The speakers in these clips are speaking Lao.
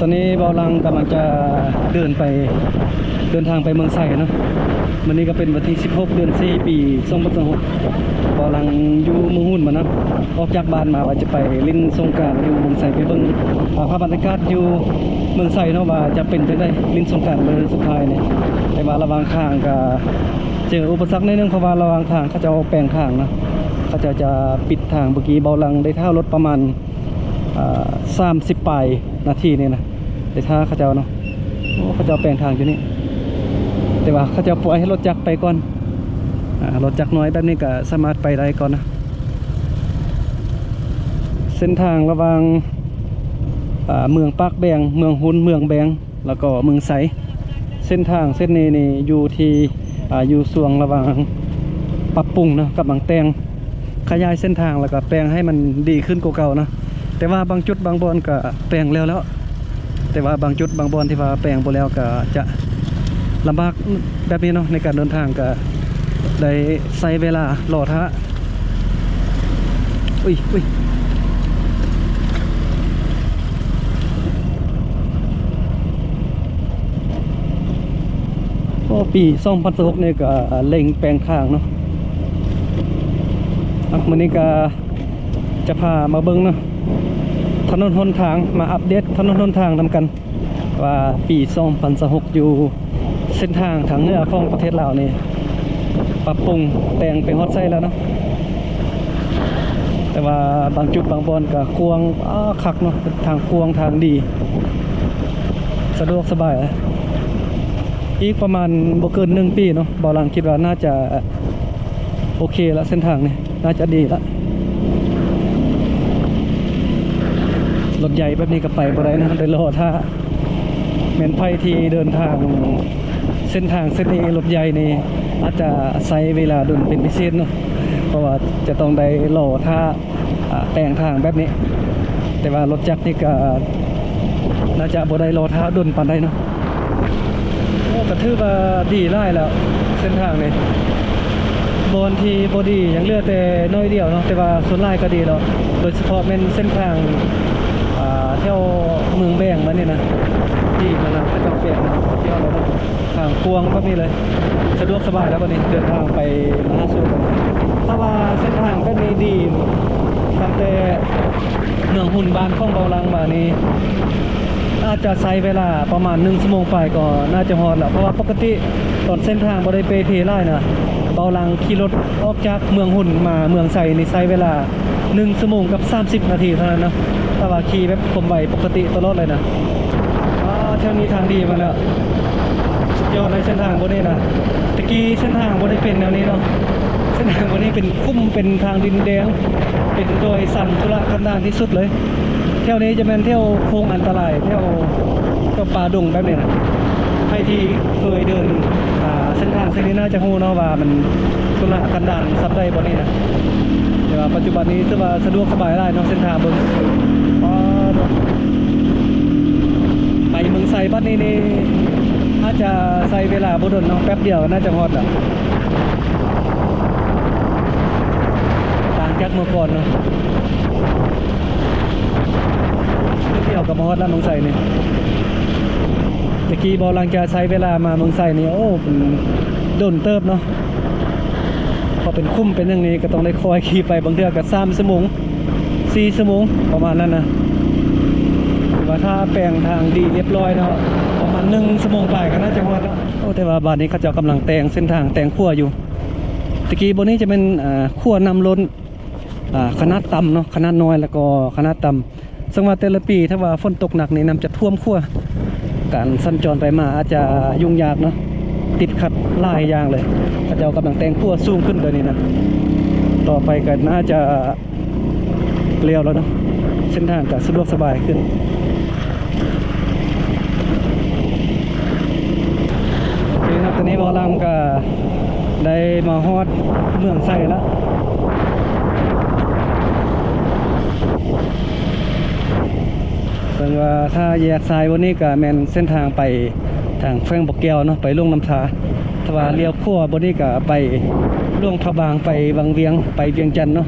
ຕອນນີ້ບ່າວຫຼັງກຳລັງຈະເດີນໄປ ເດີນທາງໄປເມືອງໄຊເນາະ. ມື້ນີ້ກໍເປັນວັນທີສິບຫົກ ເດືອນສີ່ ປີສອງພັນຊາວຫົກ. ບ່າວຫຼັງຢູ່ເມືອງຮຸນມານະ ອອກຈາກບ້ານມາວ່າຈະໄປຫຼິ້ນສົງການຢູ່ເມືອງໄຊ ໄປເບິ່ງ ອ່າ ພາບບັນຍາກາດຢູ່ເມືອງໄຊເນາະ ວ່າຈະເປັນຈັ່ງໃດ ຫຼິ້ນສົງການມື້ສຸດທ້າຍນີ້. ແຕ່ວ່າລະຫວ່າງທາງກໍເຈີອຸປະສັກໜ້ອຍໜຶ່ງ ເພາະວ່າລະຫວ່າງທາງເຂົາເຈົ້າແປງທາງນະ ເຂົາເຈົ້າຈະປິດທາງ. ເມື່ອກີ້ບ່າວຫຼັງໄດ້ຖ້າລົດປະມານ ອ່າ ສາມສິບປາຍນາທີນີ້ນະ ໄດ້ຖ້າເຂົາເຈົ້າເນາະ. ໂອ້ ເຂົາເຈົ້າແປງທາງຢູ່ນີ້ ແຕ່ວ່າເຂົາເຈົ້າປ່ອຍໃຫ້ລົດຈັກໄປກ່ອນ. ອ່າ ລົດຈັກນ້ອຍແບບນີ້ກໍສາມາດໄປໄດ້ກ່ອນນະ. ເສັ້ນທາງລະຫວ່າງ ອ່າ ເມືອງປາກແບງ, ເມືອງຮຸນ, ເມືອງແບງ ແລ້ວກໍເມືອງໄຊ. ເສັ້ນທາງເສັ້ນນີ້ນີ້ຢູ່ທີ່ ອ່າ ຢູ່ຊ່ວງລະຫວ່າງປັບປຸງເນາະ ກຳລັງແຕ່ງ ຂະຫຍາຍເສັ້ນທາງ ແລ້ວກໍແປງໃຫ້ມັນດີຂຶ້ນກວ່າເກົ່າເນາະ. ແຕ່ວ່າບາງຈຸດບາງບ່ອນກໍແປງແລ້ວແລ້ວ ແຕ່ວ່າບາງຈຸດບາງບ່ອນທີ່ວ່າແປງບໍ່ແລ້ວກໍຈະລຳບາກແບບນີ້ເນາະ ໃນການເດີນທາງກໍໄດ້ໃຊ້ເວລາລໍຖ້າ. ອຸ້ຍ ອຸ້ຍ ໂອ້ ປີສອງພັນຊາວຫົກນີ້ກໍເລັ່ງແປງທາງເນາະ. ອ່ະ ມື້ນີ້ກໍຈະພາມາເບິ່ງເນາະ ຖະໜົນຫົນທາງ ມາອັບເດດຖະໜົນຫົນທາງນຳກັນ ວ່າປີສອງພັນຊາວຫົກຢູ່ເສັ້ນທາງທາງເໜືອຂອງປະເທດລາວນີ້ ປັບປຸງແຕ່ງໄປຮອດໃສແລ້ວເນາະ. ແຕ່ວ່າບາງຈຸດບາງບ່ອນກໍກວ້າງ ອາ ຄັກເນາະ ເປັນທາງກວ້າງ ທາງດີ ສະດວກສະບາຍ. ອີກປະມານບໍ່ເກີນໜຶ່ງປີເນາະ ບ່າວຫຼັງຄິດວ່າໜ້າຈະໂອເຄລະ ເສັ້ນທາງນີ້ໜ້າຈະດີລະ. ລົດໃຫຍ່ແບບນີ້ກໍໄປບໍ່ໄດ້ເນາະ ໄດ້ລໍຖ້າ. ແມ່ນໃຜທີ່ເດີນທາງເສັ້ນທາງເສັ້ນນີ້ ລົດໃຫຍ່ນີ້ອາດຈະໃຊ້ເວລາດົນເປັນພິເສດເນາະ ເພາະວ່າຈະຕ້ອງໄດ້ລໍຖ້າ ອາ ແປງທາງແບບນີ້. ແຕ່ວ່າລົດຈັກນີ້ກໍໜ້າຈະບໍ່ໄດ້ລໍຖ້າດົນປານໃດເນາະ. ໂອ້ ກໍຖືວ່າດີຫຼາຍແລ້ວ ເສັ້ນທາງນີ້ ບ່ອນທີ່ບໍ່ດີຍັງເຫຼືອແຕ່ໜ້ອຍດຽວເນາະ ແຕ່ວ່າສ່ວນຫຼາຍກໍດີແລ້ວ ໂດຍສະເພາະແມ່ນເສັ້ນທາງ ອ່າ ແຖວເມືອງແບງມານີ້ນະ ດີມານະ ເຂົາເຈົ້າແປງມາແລ້ວເນາະ. ທາງກວ້າງແບບນີ້ເລີຍ ສະດວກສະບາຍແລ້ວບັດນີ້ ເດີນທາງໄປມະຫາສະຫຸດ. ຖ້າວ່າເສັ້ນທາງແບບນີ້ດີ ຕັ້ງແຕ່ເມືອງຮຸນ ບ້ານຂອງບ່າວຫຼັງມານີ້ ອາດຈະໃຊ້ເວລາປະມານໜຶ່ງຊົ່ວໂມງປາຍກໍໜ້າຈະຮອດແລ້ວ ເພາະວ່າປົກກະຕິຕອນເສັ້ນທາງບໍ່ໄດ້ເປ່ເພຫຼາຍນະ ບ່າວຫຼັງຂີ່ລົດອອກຈາກເມືອງຮຸນມາເມືອງໄຊນີ້ ໃຊ້ເວລາ ໜຶ່ງຊົ່ວໂມງກັບສາມສິບນາທີເທົ່ານັ້ນເນາະ ແຕ່ວ່າຂີ່ແບບຄວາມໄວປົກກະຕິຕະຫຼອດເລີຍນະ. ອ້າ ແຖວນີ້ທາງດີມາແລ້ວ ສຸດຍອດເລີຍເສັ້ນທາງບ່ອນນີ້ນະ. ແຕ່ກີ້ເສັ້ນທາງບໍ່ໄດ້ເປັນແນວນີ້ເນາະ ເສັ້ນທາງບ່ອນນີ້ເປັນຂຸມ ເປັນທາງດິນແດງ ເປັນດອຍຊັນທຸລະກັນດານທີ່ສຸດເລີຍ. ແຖວນີ້ຈະແມ່ນແຖວໂຄ້ງອັນຕະລາຍ ແຖວ ແຖວປ່າດົງແບບນີ້ນະ. ໃຜທີ່ເຄີຍເດີນ ອ່າ ເສັ້ນທາງເສັ້ນນີ້ໜ້າຈະຮູ້ເນາະວ່າມັນທຸລະກັນດານສ່ຳໃດບ່ອນນີ້ນະ ແຕ່ວ່າປັດຈຸບັນນີ້ຖືວ່າສະດວກສະບາຍຫຼາຍເນາະ ເສັ້ນທາງເບິ່ງ ປາດ ໄປເມືອງໄຊບັດນີ້ນີ້ ອາດຈະໃຊ້ເວລາບໍ່ດົນເນາະ ແປັບດຽວກໍໜ້າຈະຮອດແລ້ວ ຕ່າງຈາກເມື່ອກ່ອນເນາະ. ແປັບດຽວກໍມາຮອດແລ້ວເມືອງໄຊນີ້ ແຕ່ກີ້ບໍ່ ຫຼັງຈາກໃຊ້ເວລາມາເມືອງໄຊນີ້ ໂອ້ ເປັນດົນເຕີບເນາະ ເພາະເປັນຂຸມເປັນຫຍັງນີ້ ກໍຕ້ອງໄດ້ຄອຍຂີ່ໄປ ບາງເທື່ອກໍສາມຊົ່ວໂມງ ສີ່ຊົ່ວໂມງ ປະມານນັ້ນນະ. ແຕ່ວ່າຖ້າແປງທາງດີລຽບລ້ອຍເນາະ ປະມານໜຶ່ງຊົ່ວໂມງປາຍກໍໜ້າຈະຮອດແລ້ວ. ໂອ້ ແຕ່ວ່າບາດນີ້ເຂົາເຈົ້າກຳລັງແຕ່ງເສັ້ນທາງ ແຕ່ງຂົວຢູ່. ແຕ່ກີ້ບ່ອນນີ້ຈະແມ່ນ ອ່າ ຂົວນ້ຳລົ້ນ ອ່າ ຂະໜາດຕ່ຳເນາະ ຂະໜາດນ້ອຍ ແລ້ວກໍຂະໜາດຕ່ຳ. ເຊິ່ງວ່າແຕ່ລະປີ ຖ້າວ່າຝົນຕົກໜັກນີ້ ນ້ຳຈະຖ້ວມຂົວ ການສັນຈອນໄປມາອາດຈະຫຍຸ້ງຍາກເນາະ ຕິດຂັດຫຼາຍຢ່າງເລີຍ. ເຂົາເຈົ້າກຳລັງແຕ່ງຂົວສູງຂຶ້ນຕອນນີ້ນະ ຕໍ່ໄປກໍໜ້າຈະ ແລ້ວແລ້ວເນາະ ເສັ້ນທາງກໍສະດວກສະບາຍຂຶ້ນ. ໂອເຄເນາະ ຕອນນີ້ບ່າວຫຼັງກໍໄດ້ມາຮອດເມືອງໄຊແລ້ວ ເບິ່ງວ່າຖ້າແຍກຊ້າຍບ່ອນນີ້ກໍແມ່ນເສັ້ນທາງໄປ ທາງແຂວງບໍ່ແກ້ວເນາະ ໄປຫຼວງນ້ຳທາ. ຖ້າວ່າລ້ຽວຂວາບ່ອນນີ້ກໍໄປຫຼວງພະບາງ ໄປວັງວຽງ ໄປວຽງຈັນເນາະ.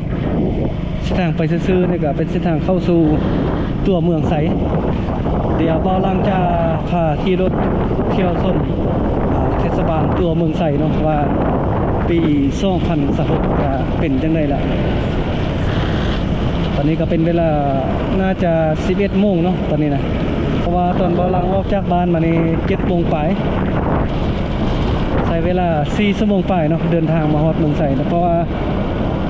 ເສັ້ນທາງໄປຊື່ໆນີ້ກໍເປັນເສັ້ນທາງເຂົ້າສູ່ຕົວເມືອງໄຊ. ດຽວບ່າວຫຼັງຈະພາຂີ່ລົດທ່ຽວຊົມ ອ່າ ເທດສະບານຕົວເມືອງໄຊເນາະ ວ່າປີສອງພັນຊາວຫົກຈະເປັນຈັ່ງໃດລະ. ຕອນນີ້ກໍເປັນເວລາໜ້າຈະສິບເອັດໂມງເນາະ ຕອນນີ້ນະ ເພາະວ່າຕອນບ່າວຫຼັງອອກຈາກບ້ານມານີ້ເຈັດໂມງປາຍ ໃຊ້ເວລາສີ່ຊົ່ວໂມງປາຍເນາະ ເດີນທາງມາຮອດເມືອງໄຊນະ ເພາະວ່າ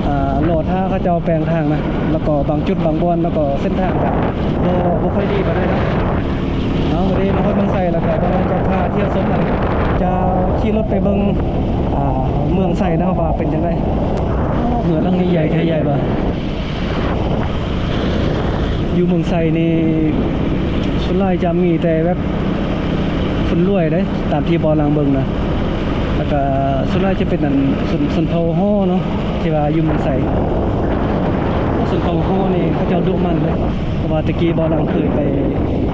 ອ່າ ລໍຖ້າເຂົາເຈົ້າແປງທາງນະ ແລ້ວກໍບາງຈຸດບາງບ່ອນ ແລ້ວກໍເສັ້ນທາງກໍບໍ່ ບໍ່ຄ່ອຍດີປານໃດເນາະ. ເອົາ ມື້ນີ້ມາຮອດເມືອງໄຊ ແລ້ວກໍກຳລັງຈະພາທ່ຽວຊົມ ຈະຂີ່ລົດໄປເບິ່ງ ອ່າ ເມືອງໄຊນະ ວ່າເປັນຈັ່ງໃດ. ເຮືອນຫຼັງນີ້ໃຫຍ່ແທ້ໃຫຍ່ວ່າ. ຢູ່ເມືອງໄຊນີ້ ສ່ວນຫຼາຍຈະມີແຕ່ແບບຄົນລວຍເດ້ ຕາມທີ່ບ່າວຫຼັງເບິ່ງນະ ແລ້ວກະສ່ວນຫຼາຍຈະເປັນອັນ ຊົນ ຊົນເຜົ່າຫໍ່ເນາະ ທີ່ວ່າຢູ່ເມືອງໄຊ. ຊົນເຜົ່າຫໍ່ນີ້ເຂົາເຈົ້າດຸໝັ່ນເດ້ ເພາະວ່າແຕ່ກີ້ບ່າວຫຼັງເຄີຍໄປ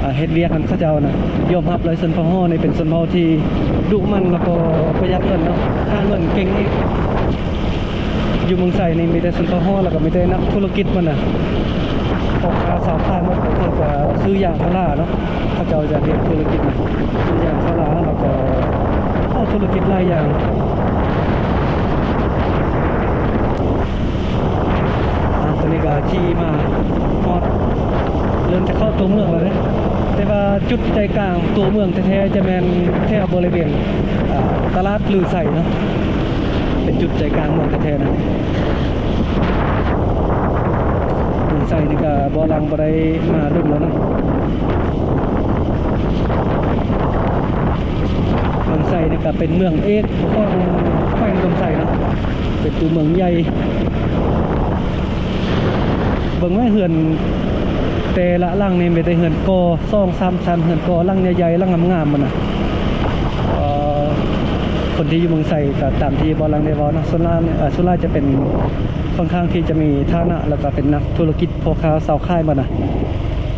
ອ່າ ເຮັດວຽກນຳເຂົາເຈົ້ານະ ຍອມຮັບເລີຍ ຊົນເຜົ່າຫໍ່ນີ້ເປັນຊົນເຜົ່າທີ່ດຸໝັ່ນ ແລ້ວກໍປະຢັດເງິນເນາະ ຫາເງິນເກັ່ງອີກ. ຢູ່ເມືອງໄຊນີ້ມີແຕ່ຊົນເຜົ່າຫໍ່ ແລ້ວກໍມີແຕ່ນັກທຸລະກິດມັນນະ ພໍ່ຄ້າຊາວຂາຍໝົດ ເຂົາເຈົ້າຈະຊື້ຢາງພາລາເນາະ ເຂົາເຈົ້າຈະເຮັດທຸລະກິດນະ ຊື້ຢາງພາລາ ແລ້ວກໍ ໂອ້ ທຸລະກິດຫຼາຍຢ່າງ. ອ່າ ຕອນນີ້ກໍຂີ່ມາຮອດ ເລີ່ມຈະເຂົ້າຕົວເມືອງແລ້ວເດ້ ແຕ່ວ່າຈຸດໃຈກາງຕົວເມືອງແທ້ໆ ຈະແມ່ນແຖວບໍລິເວນ ອ່າ ຕະຫຼາດລືໄຊເນາະ ເປັນຈຸດໃຈກາງເມືອງແທ້ໆນະ. ເມືອງໄຊນີ້ກໍບ່າວຫຼັງບໍ່ໄດ້ມາດົນແລ້ວເນາະ. ເມືອງໄຊນີ້ກໍເປັນເມືອງເອກຂອງແຂວງອຸດົມໄຊເນາະ ເປັນຕົວເມືອງໃຫຍ່. ເບິ່ງແມ້ ເຮືອນແຕ່ລະຫຼັງນີ້ມີແຕ່ເຮືອນກໍ່ສອງສາມຊັ້ນ ເຮືອນກໍ່ຫຼັງໃຫຍ່ໆ ຫຼັງງາມໆ ຫັ້ນນະ. ເອີ ຄົນທີ່ຢູ່ເມືອງໄຊກໍຕາມທີ່ບ່າວຫຼັງໄດ້ເວົ້າເນາະ ສ່ວນຫຼາຍ ເອີ ສ່ວນຫຼາຍຈະເປັນ ຄ່ອນຂ້າງທີ່ຈະມີຖານະ ແລ້ວກໍເປັນນັກທຸລະກິດ ພໍ່ຄ້າຊາວຂາຍໝົດນະ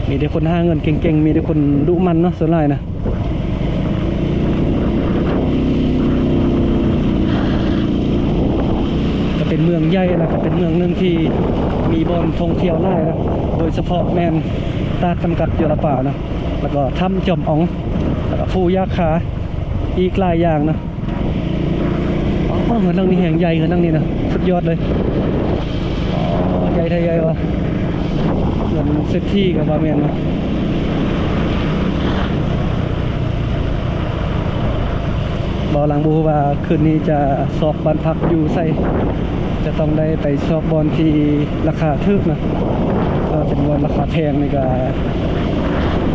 ມີແຕ່ຄົນຫາເງິນເກັ່ງໆ ມີແຕ່ຄົນດຸໝັ່ນເນາະ ສ່ວນຫຼາຍນະ. ກໍເປັນເມືອງໃຫຍ່ ແລ້ວກໍເປັນເມືອງໜຶ່ງທີ່ມີບ່ອນທ່ອງທ່ຽວຫຼາຍນະ ໂດຍສະເພາະແມ່ນຕາດນ້ຳກັດຢໍລະປານະ ແລ້ວກໍຖ້ຳຈອມອອງ ແລ້ວກໍພູຢາຄາ ອີກຫຼາຍຢ່າງນະ. ອໍ ເຮືອນຫຼັງນີ້ແຮງໃຫຍ່ ເຮືອນຫຼັງນີ້ນະ ສຸດຍອດເລີຍ. ອໍ ໃຫຍ່ແທ້ໃຫຍ່ວ່າ ເຮືອນເສດຖີກໍວ່າແມ່ນເນາະ. ບ່າວຫຼັງບໍ່ຮູ້ວ່າຄືນນີ້ຈະຊອກບ້ານພັກຢູ່ໃສ ຈະຕ້ອງໄດ້ໄປຊອກບ່ອນທີ່ລາຄາຖືກນະ ຖ້າເປັນບ່ອນລາຄາແພງນີ້ກໍ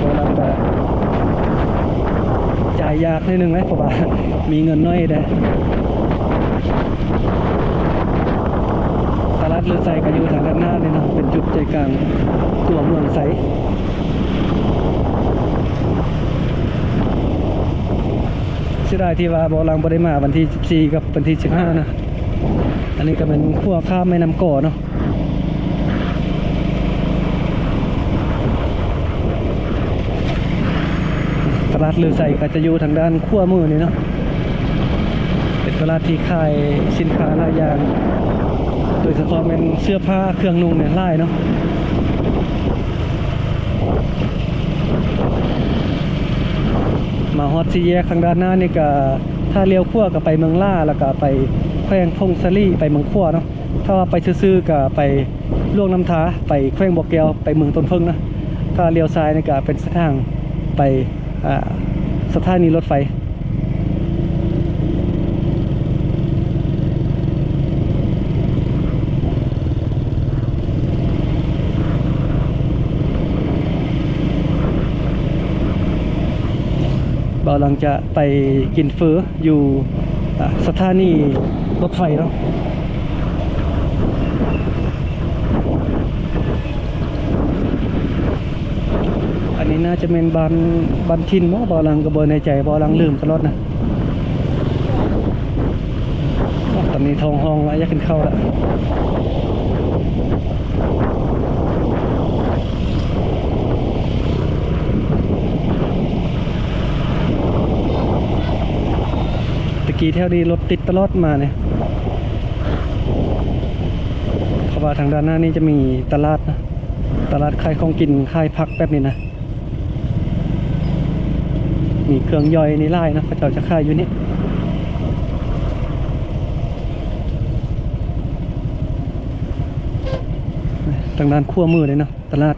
ບ່າວຫຼັງກໍຈ່າຍຍາກໜ້ອຍໜຶ່ງເດ້ ເພາະວ່າມີເງິນໜ້ອຍເດ້. ຕະຫຼາດລືໄຊກໍຢູ່ທາງດ້ານໜ້ານີ້ເນາະ ເປັນຈຸດໃຈກາງຕົວເມືອງໄຊ. ເສຍດາຍທີ່ວ່າບ່າວຫຼັງບໍ່ໄດ້ມາວັນທີສິບສີ່ກັບວັນທີສິບຫ້ານະ. ອັນນີ້ກໍແມ່ນຂົວຂ້າມແມ່ນ້ຳກໍເນາະ. ຕະຫຼາດລືໄຊກໍຈະຢູ່ທາງດ້ານຂວາມືນີ້ເນາະ ເປັນຕະຫຼາດທີ່ຂາຍສິນຄ້າຫຼາຍຢ່າງ ໂດຍສະເພາະແມ່ນເສື້ອຜ້າເຄື່ອງນຸ່ງນີ້ຫຼາຍເນາະ. ມາຮອດສີ່ແຍກທາງດ້ານໜ້ານີ້ກໍ ຖ້າລ້ຽວຂວາກໍໄປເມືອງຫຼາ ແລ້ວກໍໄປແຂວງຜົ້ງສາລີ ໄປເມືອງຂວາເນາະ. ຖ້າວ່າໄປຊື່ໆກໍໄປຫຼວງນ້ຳທາ ໄປແຂວງບໍ່ແກ້ວ ໄປເມືອງຕົ້ນເຜິ້ງນະ. ຖ້າລ້ຽວຊ້າຍນີ້ກໍເປັນເສັ້ນທາງໄປ ອ່າ ສະຖານີລົດໄຟ. ບ່າວຫຼັງຈະໄປກິນເຝີຢູ່ ອ່າ ສະຖານີລົດໄຟເນາະ. ອັນນີ້ໜ້າຈະແມ່ນບ້ານ ບ້ານຖິ່ນບໍ? ບ່າວຫຼັງກໍບໍ່ແນ່ໃຈ, ບ່າວຫຼັງລືມຕະຫຼອດນະ. ຕອນນີ້ທ້ອງຮ້ອງລະ, ຢາກກິນເຂົ້າລະ. ແຕ່ກີ້ແຖວນີ້ລົດຕິດຕະຫຼອດມານີ້. ເພາະວ່າທາງດ້ານໜ້ານີ້ຈະມີຕະຫຼາດນະ, ຕະຫຼາດຂາຍຂອງກິນ, ຂາຍຜັກແບບນີ້ນະ. ມີເຄື່ອງຍ່ອຍນີ້ຫຼາຍເນາະ ເຂົາເຈົ້າຈະຂາຍຢູ່ນີ້ ທາງດ້ານຂວາມືເດ້ເນາະ ຕະຫຼາດ.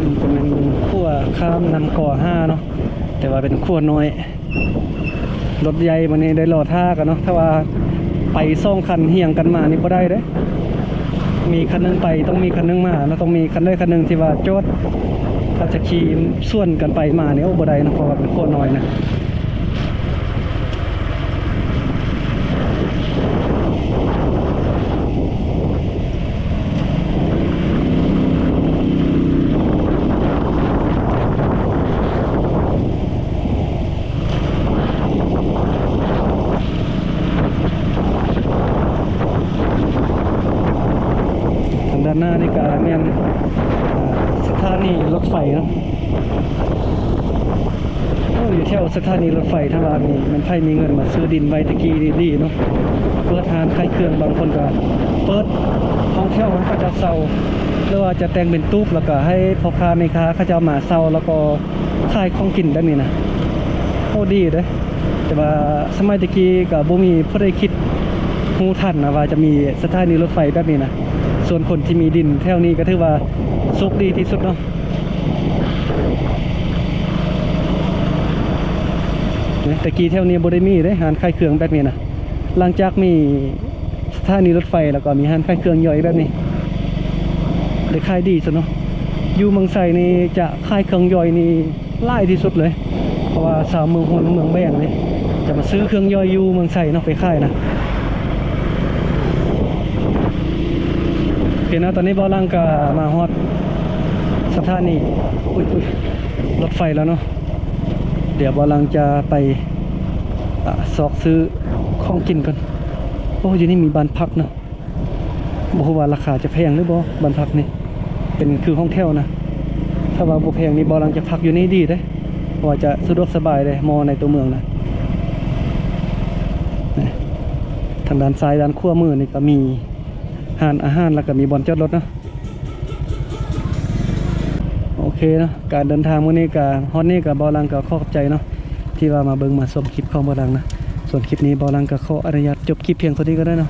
ນີ້ຈະແມ່ນຂົວຂ້າມນ້ຳກໍຫ້າເນາະ ແຕ່ວ່າເປັນຂົວນ້ອຍ. ລົດໃຫຍ່ມື້ນີ້ໄດ້ລໍຖ້າກັນເນາະ ຖ້າວ່າໄປສອງຄັນຮຽງກັນມານີ້ບໍ່ໄດ້ເດ້ ມີຄັນໜຶ່ງໄປຕ້ອງມີຄັນໜຶ່ງມາເນາະ ຕ້ອງມີຄັນໃດຄັນໜຶ່ງທີ່ວ່າຈອດ ຖ້າຈະຂີ່ສວນກັນໄປມານີ້ ໂອ້ ບໍ່ໄດ້ເນາະ ເພາະວ່າເປັນຂົວນ້ອຍນະ. ທາງດ້ານໜ້ານີ້ກະແມ່ນ ເອີ ສະຖານີລົດໄຟເນາະ. ໂອ້ ຢູ່ແຖວສະຖານີລົດໄຟ ຖ້າວ່າມີ ແມ່ນໃຜມີເງິນມາຊື້ດິນໄວ້ແຕ່ກີ້ນີ້ດີເນາະ ເປີດຮ້ານຂາຍເຄື່ອງ ບາງຄົນກໍເປີດຫ້ອງແຖວໃຫ້ເຂົາເຈົ້າເຊົ່າ ຫຼືວ່າຈະແຕ່ງເປັນຕູບ ແລ້ວກໍໃຫ້ພໍ່ຄ້າແມ່ຄ້າເຂົາເຈົ້າມາເຊົ່າ ແລ້ວກໍຂາຍຂອງກິນແບບນີ້ນະ. ໂອ້ ດີເດ້ ແຕ່ວ່າສະໄໝແຕ່ກີ້ກໍບໍ່ມີຜູ້ໃດຄິດຮູ້ທັນນະ ວ່າຈະມີສະຖານີລົດໄຟແບບນີ້ນະ. ສ່ວນຄົນທີ່ມີດິນແຖວນີ້ກໍຖືວ່າໂຊກດີທີ່ສຸດເນາະ. ແຕ່ກີ້ແຖວນີ້ບໍ່ໄດ້ມີເດ້ ຮ້ານຂາຍເຄື່ອງແບບນີ້ນະ. ຫຼັງຈາກມີສະຖານີລົດໄຟ ແລ້ວກໍມີຮ້ານຂາຍເຄື່ອງຍ່ອຍແບບນີ້ ໄດ້ຂາຍດີສຸດເນາະ. ຢູ່ເມືອງໄຊນີ້ຈະຂາຍເຄື່ອງຍ່ອຍນີ້ຫຼາຍທີ່ສຸດເລີຍ ເພາະວ່າຊາວເມືອງໂຮນ ເມືອງແບງນີ້ຈະມາຊື້ເຄື່ອງຍ່ອຍຢູ່ເມືອງໄຊເນາະ ໄປຂາຍນະ. ໂອເຄເນາະ ຕອນນີ້ບ່າວຫຼັງກະມາຮອດສະຖານີ ອຸ້ຍ ລົດໄຟແລ້ວເນາະ. ດຽວບ່າວຫຼັງຈະໄປ ອາ ຊອກຊື້ຂອງກິນກ່ອນ. ໂອ້ ຢູ່ນີ້ມີບ້ານພັກເນາະ. ບໍ່ຮູ້ວ່າລາຄາຈະແພງຫຼືບໍ່ ບ້ານພັກນີ້ ເປັນຄືຫ້ອງແຖວນະ. ຖ້າວ່າບໍ່ແພງນີ້ ບ່າວຫຼັງຈະພັກຢູ່ນີ້ດີເດ້ ເພາະວ່າຈະສະດວກສະບາຍເດ້ ໝໍໃນຕົວເມືອງນະ. ນີ້ ທາງດ້ານຊ້າຍ ດ້ານຂວາມືນີ້ກໍມີຮ້ານອາຫານ ແລ້ວກໍມີບ່ອນຈອດລົດເນາະ. ໂອເຄເນາະ ການເດີນທາງມື້ນີ້ກໍຮອດນີ້ ກໍບ່າວຫຼັງກໍຂໍຂອບໃຈເນາະ ທີ່ວ່າມາເບິ່ງມາຊົມຄລິບຂອງບ່າວຫຼັງນະ. ສ່ວນຄລິບນີ້ບ່າວຫຼັງກໍຂໍອະນຸຍາດຈົບຄລິບພຽງເທົ່ານີ້ກໍໄດ້ເນາະ.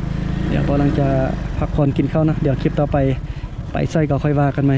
ດຽວບ່າວຫຼັງຈະພັກຜ່ອນກິນເຂົ້ານະ ດຽວຄລິບຕໍ່ໄປ ໄປໃສກໍຄ່ອຍວ່າກັນໃໝ່.